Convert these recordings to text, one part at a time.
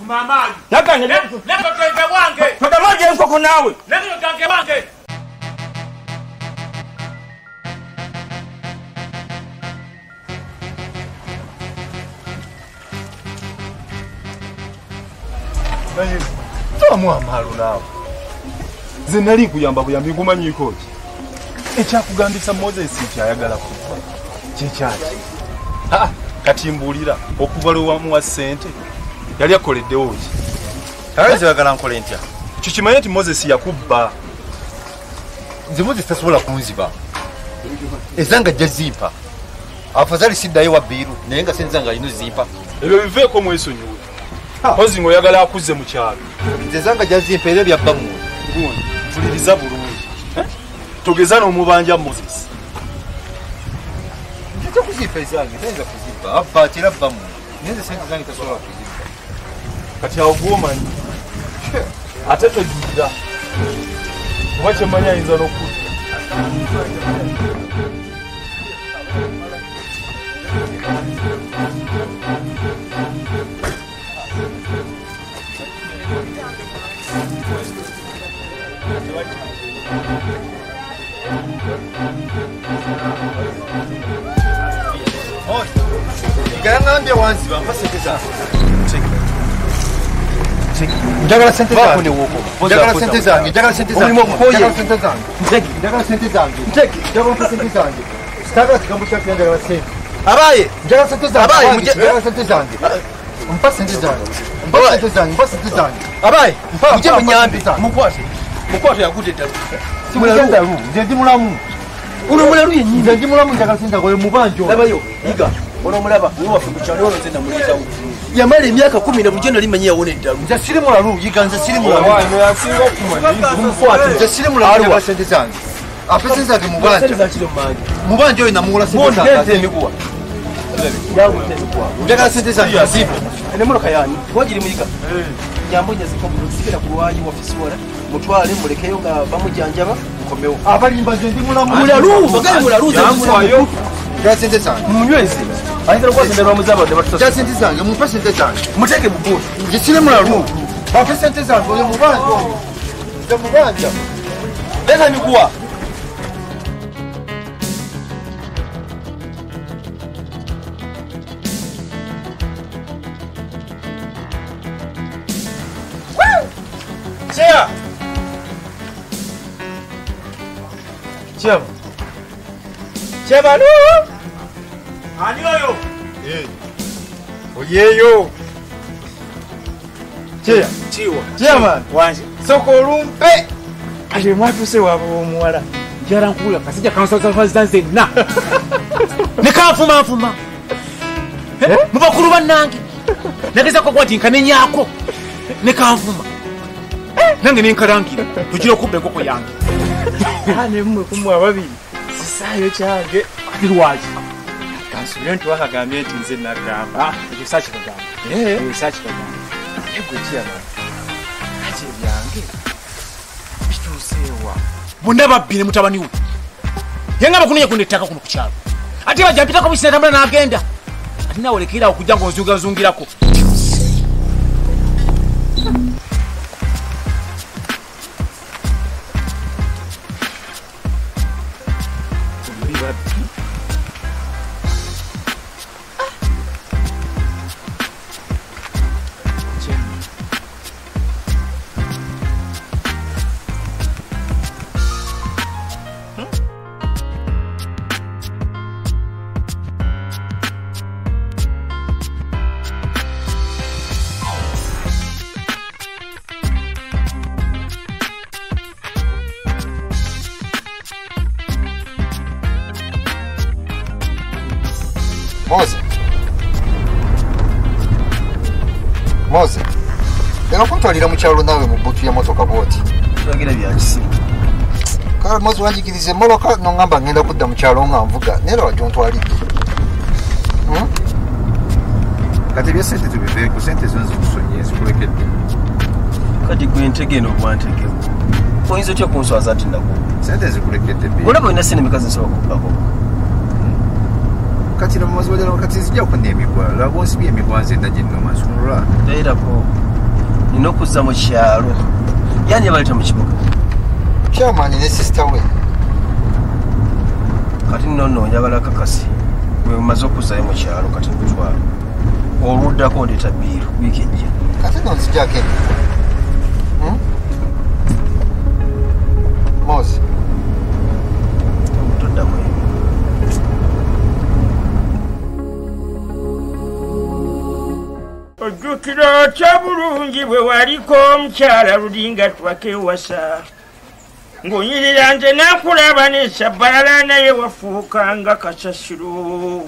Mama. Naganye leka wange. Todamaje enkoko naawe. Leka gange wange. Twamu amalo naawe. Nze nali nkuyamba buyambi nkumanyiiko ki? Ekyakugambisa Moses nti ayagala kufa kyekyaki? Kati mbuulira okuva lwe wamuwa ssente yali akoleddewo ki? Kakati oyagala nkole ntya? Kikimanye nti Moses yakubba. Nze Moses tasobola kunziba. Ezange ajja zimpa. Afadhali siddayo wa Bbiiru naye nga ssente zange alina ozimpa. Ebyo biveeko mwesonyiwe. Mpozi ng'oyagala akuzze mu kyalo. Nze zange ajja zimpa era byabba mmwe. Mpuliriza bulungi. Togeza n'omubanja Moses. Nze kuzimpa ezange, tayinza kuzimpa. Abba atera abba mmwe. Naye nze ssente zange tasobola kuzimpa. Kati awo gw'omanyi. Ate tojjulira. Kuba kye mmanyi ayinza n'okudda. Ngambye wanziba mpa ssente zange. Njagala ssente zange. Njagala ssente zange. Njagala ssente zange. Njagala ssente zange. Njagala ssente zange. Njagala ssente zange. Sitagala kigambo kya njagala ssente. Abaye, njagala ssente zange. Abaye, njagala ssente zange. Mpa ssente zange. Mpa ssente zange. Mpa ssente zange. Abaye, muje munyambe. Mukwate. Mukwate yakute eddalu. Simulalu. Nze ndi mulamu. Uno mulalu yennyini. Nze ndi mulamu njagala ssente zange oyo mubanja. Labayo, yiga. Ono mulaba, niwe waffe ku kyalo ono nze namuleetawo. Yamala emyaka 10 na bulijjo nali mmanyi yawona eddalu. Nze siri mulalu, yiga nze siri mulalu. Mukwate. Nze siri mulalu njagala ssente zange. Ape ssente zange mubanja. Mubanja oyo namuwola ssente zange. Emiguwa. Njagala ssente zange nzibe. Emmotoka yange wagiri muyiga. Nyambo nyazika sigera ku lwayi waffe siwala. Mutwale mulekeyo nga bamujanjaba mukomewo. Abalimba nze ndi mulamu. Mulalu, bagale mulalu nze Yamwayo. Njagala ssente zange. Munyweze. Ayinza okukwasa endala bamuzaabadde batusasula. Njagala ssente zange, mumpe ssente zange. Muteeke mu bbuutu. Nze siri mulalu. Bampe ssente zange oyo mubanja oyo. Nze mubanja. Leeta emiguwa. Chair! Chair. Chairman. Ani oyo? Oyeyo. Chair. Chiwa. Chairman. Wanje. Soko olumpe. Kati mwatuse waabwe omuwala. Njala nkula kasijja kansaza nzenna. Ne kanfuma nfuma. Mu bakulu bannange. Nagezaako okuba nti nkanenyaako. Ne kanfuma. Nange nenkalangira. Tugira okubba enkoko yange. Ne mmwe kumwe ababiri. Sisaayo kyange. Kati lwaki? Kansubire nti wakagambye nti nze nagamba. Ekyo saakikagamba. Ekyo saakikagamba. Gwe chairman. Kati ebyange bituuseewa. Bonna babbi ne mutabani we. Yangamba kunoonya kuno ettaka kuno ku kyalo. Ate bajja mpitako bisi n'atambula n'agenda. Ate naawe lekera awo okujja ng'onzungazungirako. Mose. Leka kuntwalira mu kyalo naawe mu bbutu ya motoka bw'oti. Twogera bya kisiru. Kale Mose wanjigiriza emmotoka n'ongamba ngenda kudda mu kyalo nga nvuga naye laba gy'ontwalidde. Kati ebya ssente tubiveeko, ssente zo nzikusonyiye zikulekedde. Kati gwe ntege eno obwantegewo. Oyinza otya kunswaza nti nakuwa? Ssente zikulekedde bbiri. Olaba olina ssente mmeka ze nsobola okubbako? Kati laba mazima ddala kati nzija kunna emigwa, laba onsibye emigwa nze nna gye nnuma nsunula. Dayirako. Nina okuzza mu kyalo. Yani yabaleeta mu kibuga? Chairman ne sister we. Kati nno njagala kakasi. Bwe mumaze okuzzayo mu kyalo kati nkutwala. Oluddako ndeeta bbiiru wiiki ejja. Kati nno nzijjako eno. Mozi. Toddamu ebyo. Ojjukira otya bulungi bwe waliko omukyala lulinga twakewasa. Ng'onyirira nze nakulaba n'esabbalala naye wafuuka nga kasasiro.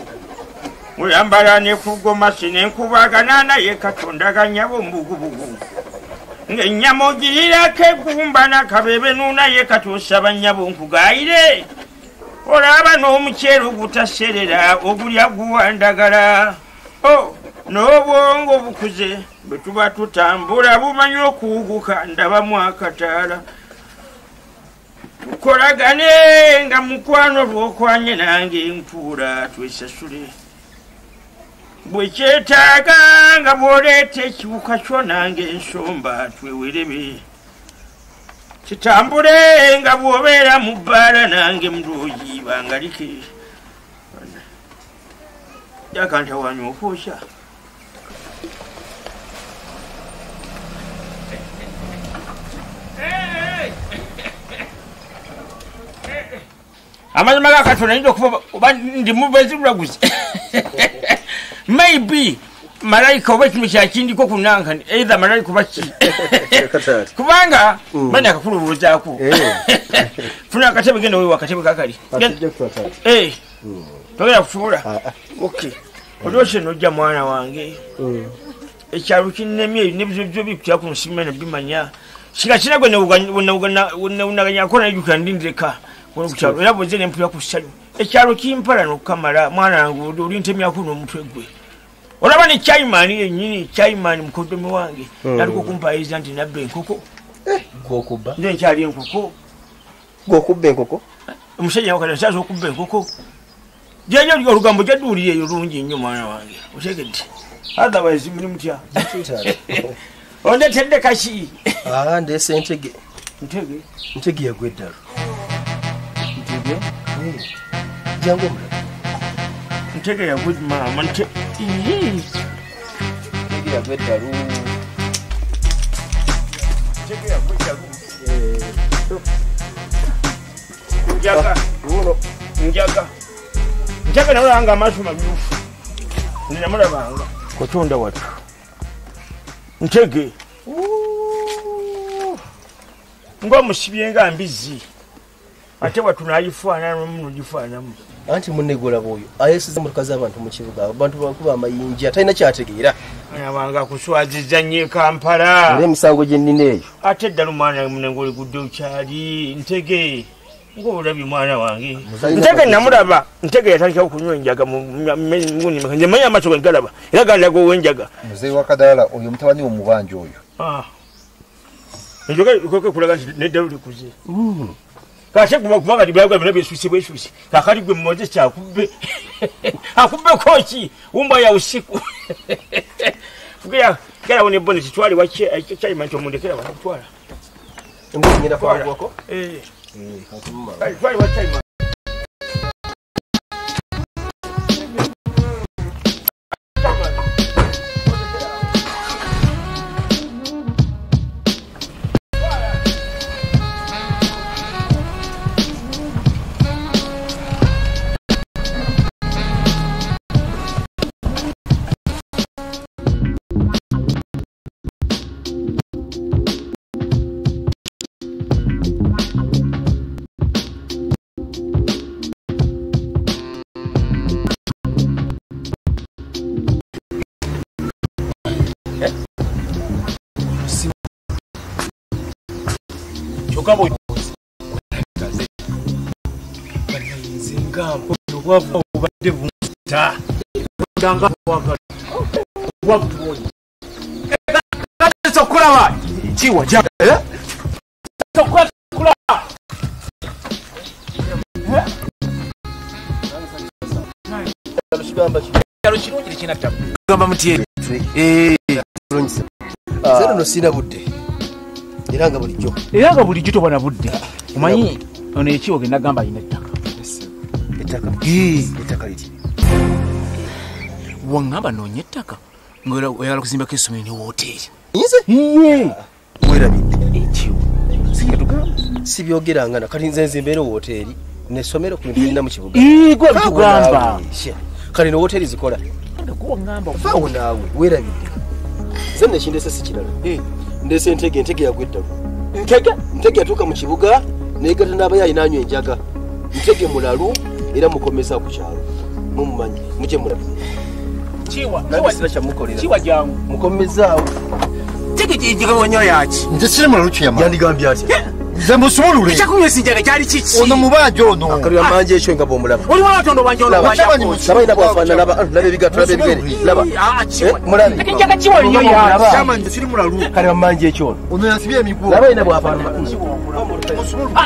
Oyambala ne kugomasi n'enkubagana naye Katonda ganyabo mbugubugu. Ng'ennyama ogirirako eggumba n'akabebe naye katuusaba nnyabo nkugayire. Olaba n'omuceere ogutaserera ogulya guwandagala. Oh, n'obwongo bukuze bwe tuba tutambula bumanyi okuwuguka ndabamu akataala. Tukolagane nga mukwano lw'okwanye nange nkuula twesasule. Bwe kyetaaga nga bw'oleeta ekiwuka kyo nange ensomba twewerebe. Kitambule nga bw'obeera mu bbaala nange muloogi bangalike. Yakantawanya okwokya. Amazima ga Katonda nyinza okuba oba ndi mubezi bulaguzi. Maybe malayika oba ekintu kyakindiko ku nankani either malayika oba ki. Kubanga bani akakulowoozaako. Funa akatebe genda weewa akatebe kakali. Togenda kutuula. Okay. Olwose n'ojja mwana wange. Ekyalo kinnemye n'ebizibu bikutya ku nsi mene bimanya. Kika kina gwe newunaganyako najjukira ndi ndeka. Era bwezze ne mpulira ku ssanyu. Ekyalo kimpala n'okukamala mwana wange oli ntemyako n'omutwe gwe. Olaba ne chairman yennyini, chairman mukoddomi wange yaliko okumpayiza nti nabba enkoko. Gw'okubba? Nze nkyali enkoko. Gw'okubba enkoko? Omusajja wakati nsaza okubba enkoko. Jjajja olugambo jadduulira eyo lungi nnyo mwana wange. Otegedde. Otherwise muli mutya? Ondetedde kaki? Ndeese ntege. Ntege? Ntege yagwa eddalu. Ntege? Jangu omulala. Ntege yagwa maama ntege yagwa eddalu. Ntege yagwa eddalu. Njaga. Njaga. Njaga namulabanga amaaso mamyufu. Nze namulabanga. Katonda wattu. Ntege. Ng'omusibye nga mbizzi. Ate wattu n'agifaanana n'ogifaanamu. Anti munne gw'olaba oyo ayeesiza emmotoka z'abantu mu kibuga, abantu bakuba amayinja, talina kyategeera. Mwana wange akuswazizza nnyo e Kampala. Era emisango gye nnina eyo. Ate ddala omwana munne ng'oligudde okyali Ntege. Ng'olabye mwana wange. Ntege namulaba, Ntege yatandikawo okunywa enjaga nze mmanyi amaaso gange galaba era gandaga ow'enjaga. Muzeeyi wa Kadaala oyo mutabani wo mubanja oyo. Enjoga ekulaga nti n'eddalu likuze. Kate kubanga byagwa byonna byesuuse bwesuuse. Kaakati gwe Moses akubbe. Akubbeko ki? Wumba ya usiku. Gera wone bonnet twali wa chairman nti omundekera wanakutwala. Embuzi ngenda kwangwako? Twali wa chairman. Nze sina budde. Era nga bulijjo. Era nga bulijjo tobona budde. Omanyi ono ekiwo ge nagamba alina ettaka. Ettaka? Ettaka liti. Wangamba noonya ettaka nga oyagala kuzimbako essomero ne wooteeri. Nze? Iye. Werabidde. Ekiwo. Siyatugamba. Sibyogeranga kati nze nzimbeera wooteeri n'essomero ku bintu birina mu kibuga. Gwe bitugamba. Kale ne wooteeri zikola. Wangamba. Faawo naawe werabidde. Nze nno ekindese si kirala. Ndese entege, entege yagwa eddalu. Ntege? Ntege yatuuka mu kibuga neegatta n'abayaayi n'anywa enjaga. Ntege mulalu era mukomeza ku kyalo. Mumumanyi, mujye mulabe. Kiwa, nange kyamukolera. Kiwa jangu. Mukomezaawo. Ntege gyegigawanyo yaki? Nze siri mulalu kyeyama. Yandigambye atya? Nze musumulule. Ekyakunywesa enjaga kyali kiki? Ono mubanja ono. Akalira manja ekyo nga bw'omulaba. Oli wala watondo banja ono banja. Laba ina bw'afaanana, laba laba ebigatto, laba ebigere. Laba. Mulabe. Ntege enjaga kiwa nnyo yaki? Kyama nze siri mulalu. Kalira manja ekyo ono. Ono yansibye emiguwa. Laba ina bw'afaanana.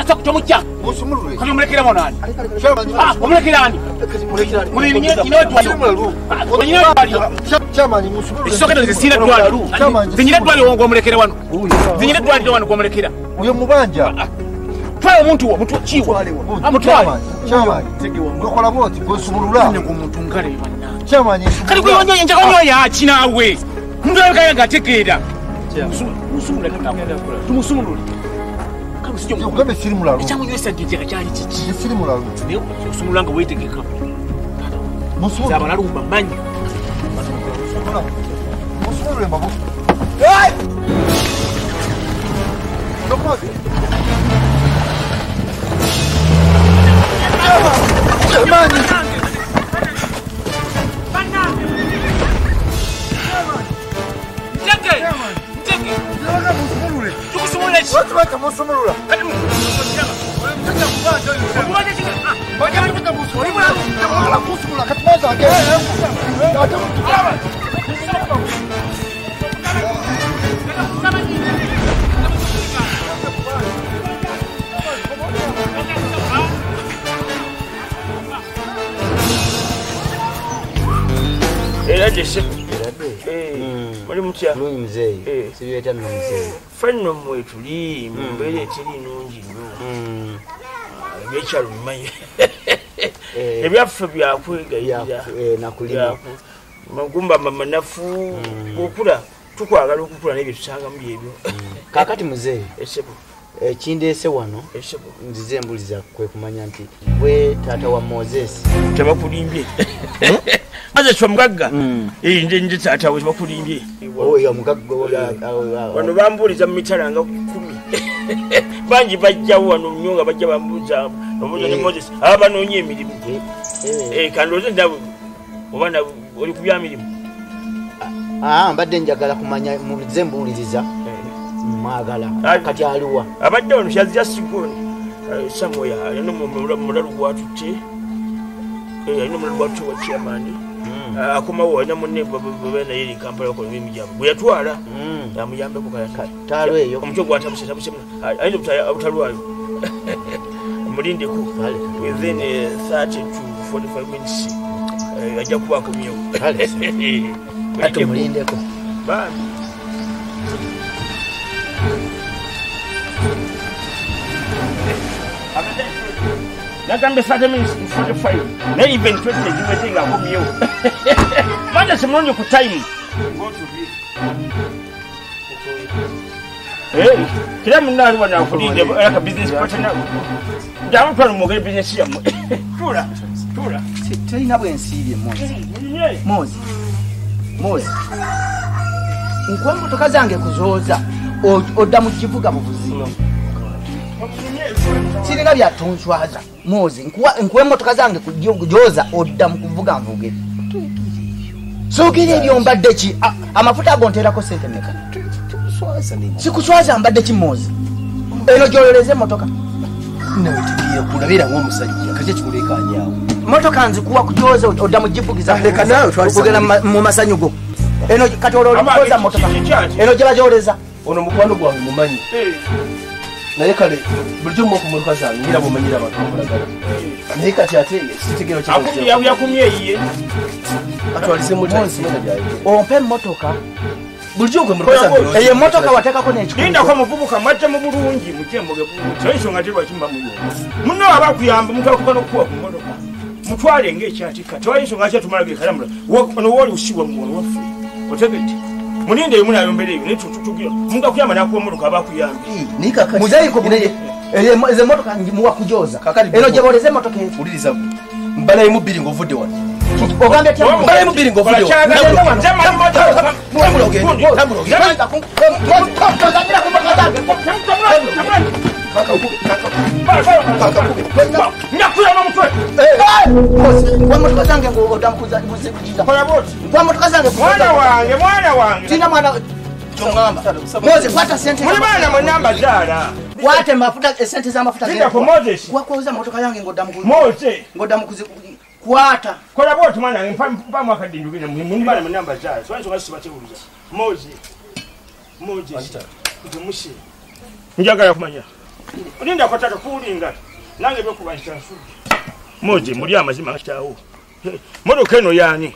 Stop, tomujja. Musumulule. Kati omulekera wano ani? Omulekera ani? Ekisooka nze sirina ddwaliro. Nze nyina ddwaliro gw'omulekera wano. Nze nyina ddwaliro wano gw'omulekera. Oyo mubanja. Twala omuntu wo, omuntu kiwa. Amutwale. Chairman, gokola bw'oti gw'osumulula. Omuntu ngale bannange. Chairman, kati gwe wanyoye enjaga wanyoye yaki naawe? Omuntu alabika nga ategeera. Musumulule tumusumulule. Ugambe siri mulalu. Ekyamunywesa enjaga kyali kiki? Siri mulalu. Naye osumulula nga weetegeka. Musumulule. Abalalu bamanyi. Musumulule mbabu. Oli mutya? Bulungi muzeeyi. Sibyeta nno muzeeyi. Ffe nno mmwe tuli mu mbeera eteri nnungi nnyo. Ebyekyalo bimanyi. Ebyaffe byakwegayirira. Nakulima. Magumba manafu okula tukwagala okukula n'ebyo tusangamu byebyo. Kaakati muzeeyi. Essebo. Ekindeese wano nzize mbuliza kwe kumanya nti gwe taata wa Moses. Tebakulimbye. Moses omugagga. Nze taata we tebakulimbye. Oyo omugagga wano bambuuliza mu mitala nga 10. Bangi bajjawo wano nnyo nga bajja bambuuza ne Moses aba banoonya emirimu. Kandooze ndabo oba oli ku bya mirimu. Mbadde njagala kumanya nze mbuuliriza. Mwagala kati aliwa abadde wano kyazija sigoni somewhere alina omulalu gwatutte alina omulalu gwatutte wa chairman akomawo alina munne babe naye e Kampala bakola emirimu gyabwe bwe yatwala amuyambeko taalo eyo omutwe gwatabusetabuse ayinza obutalwayo mulindeko within 30 to 45 minutes ajja kuba akomyewo ate mulindeko bambi. Nagambe 30 minutes to 45. Naye even 20 ziweze nga akomyewo. Manja simulungi ku time. Kira munna ali wano akulinde alaka business partner. Jangu twala mwogere business yammwe. Tuula, tuula. Terina bwe nsiibye Mozi. Mozi. Mozi. Nkuwa emmotoka zange kuzooza odda mu kivuga buvuzi. Sirina byatunswaza Mozi, nkuwa emmotoka zange kujoza odda mu kuvuga nvuge. Soogera ebyo mbadde ki? Amafuta ago nteerako ssente mmeka? Sikuswaza mbadde ki Mozi? Eno gy'ololeza emmotoka. Nawe tugiye kulabira ng'omusajja kati ekikuleekaanyaawo. Mmotoka nzikuwa kujoza odda mu givugiza. Leka naawe okugenda mu masanyu go. Eno kati olwo olikoza mmotoka. Eno gye bagyoleza. Ono mukwano gwange mumanyi. Naye kale bulijjo mmuwa ku mmotoka zange ngira bw'omanyira abantu bakolagana. Naye kati ate sitegera kyakumye eyiye. Atwalize mmotoka simanya gy'ayogera. Ompe emmotoka Bulijjo gwe mmotoka zange. Eyo emmotoka wateekako n'ekikulu. Lindako muvubuka mwajja mu bulungi mujje muge bulungi. Ensonga teri lwaki muba muyomba. Munno aba akuyamba omuntu akuba n'okukuba ku mmotoka. Mutwale ng'ekyatika. Tewali nsonga ki tumala gekalamula. Ono wooli usibwa mu waffe. Otegedde. Mulinde emu nayombera eyo naye tutugira. Omuntu akuyamba n'akuwa emmotoka aba akuyambye. Naye kakati. Muzeeyi nkubulire. Ezo emmotoka muwa kujoza. Eno gye booleza emmotoka eyo. Wuliriza gwe. Mbalayimu bbiri ng'ovudde wano. Ogambye otya? Mbalayimu bbiri ng'ovudde wano. Tambula ogende. Tambula ogende. Mmotoka zange ng'odda mukuzikiza. Mmotoka zange. Mwana wange, mwana wange. Sina mwana. Moze kwata sente. Muli baana mwenna mbazaala. Kwata mafuta sente z'amafuta. Lindako Moses. Wakwoza mmotoka yange ng'odda mukuzi. Mose. Ng'odda mukuzi. Kwata. Kola bw'oti mwana wange mpa mwakadde njugire muli baana mwenna mbazaala. So ensonga sibatebuuza. Mose. Moses. Nti njagala kumanya. Lindako tata kuwulinga. Nange by'okuba nkisansudde. Mose muli amazima kitaawo. Mmotoka eno y'ani?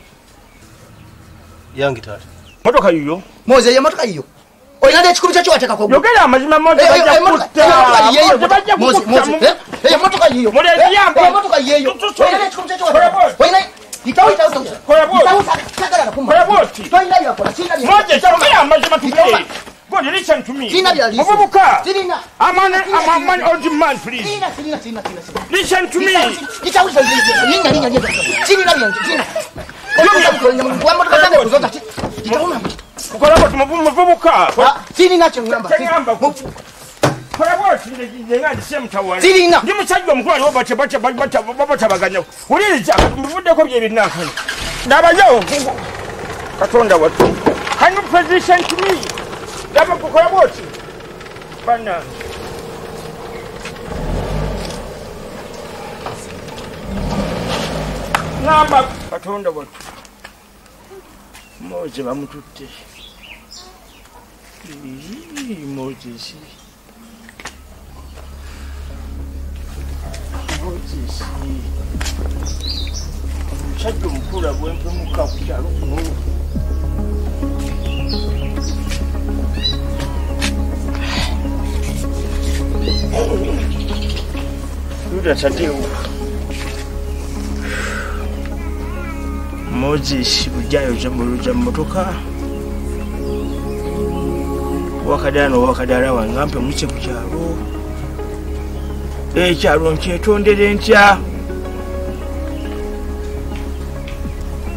Yange taata. Mmotoka yiyo? Mose eyo mmotoka yiyo. Olina n'ekikulu kyo kiwateekako. Yogera amazima mmotoka bajja kukutta. Mose, eyo mmotoka yiyo. Eyo mmotoka yiyo. Olina n'ekikulu kyo kiwateekako. Olina itawo itawo itawo. Kola bw'oti. Itawo sagala nakumma. Kola bw'oti. Tolina byakola. Sirina byakola. Mose yogera amazima tugende. Go listen to me. Sirina bya listen. Muvubuka. Sirina. I'm an old man, please. Sirina, sirina, sirina, sirina. Listen to me. Itawo itawo. Linnya linnya linnya. Sirina bya sirina. Kola bw'oti muvubuka. Sirina kye ŋŋamba. Kye Kola bw'oti nze nga ndi semutawala. Sirina. Ndi musajja omukulu aliwo batabaganya. Wuliriza mbuvuddeko bye binnaakano. Ndabayo Katonda wattu. Can you position to me? Ndaba kukola bw'oti. Bannange. Ŋŋamba Katonda wattu. Mose bamututte. Moses. Moses. Omusajja omukulu abwempemuka ku kyalo kuno. Yuda Tadewo. Moses bujayo muluja mmotoka. Wakadala wakadala wange ampe mukye ku kyalo. Ekyalo nkyetondere ntya.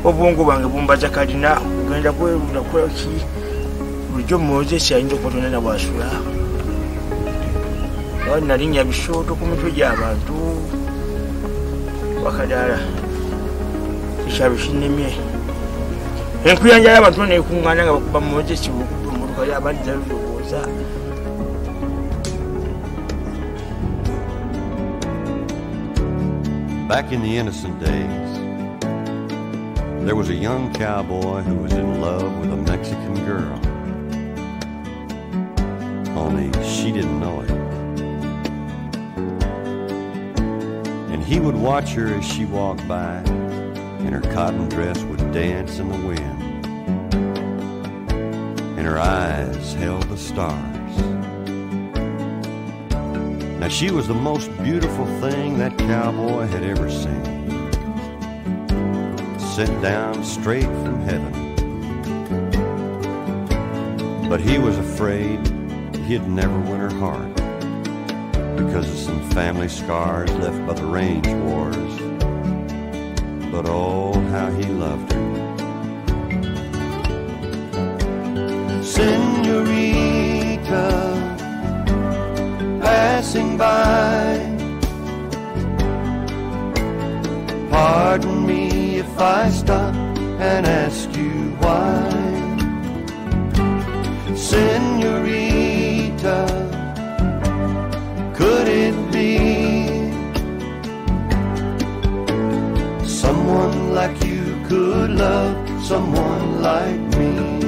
Obwongo bwange bumbaza kalina kugenda kwerunda kukola ki. Bulijjo Moses ayinza okuba na bw'asula. Nalinnya bisooto ku mitwe gy'abantu. Wakadala. Ekyalo kinnemye. Enkuyanja y'abantu neekuŋŋaana nga bakuba Moses okukuba emmotoka y'abandi zalowooza. Back in the innocent days, there was a young cowboy who was in love with a Mexican girl. Only she didn't know it. And he would watch her as she walked by, and her cotton dress would dance in the wind, and her eyes held the stars. Now she was the most beautiful thing that cowboy had ever seen, sent down straight from heaven. But he was afraid he'd never win her heart because of some family scars left by the range wars. But oh, how he loved her. Senorita, passing by, pardon me if I stop and ask you why. Senorita, could it be someone like you could love someone like me?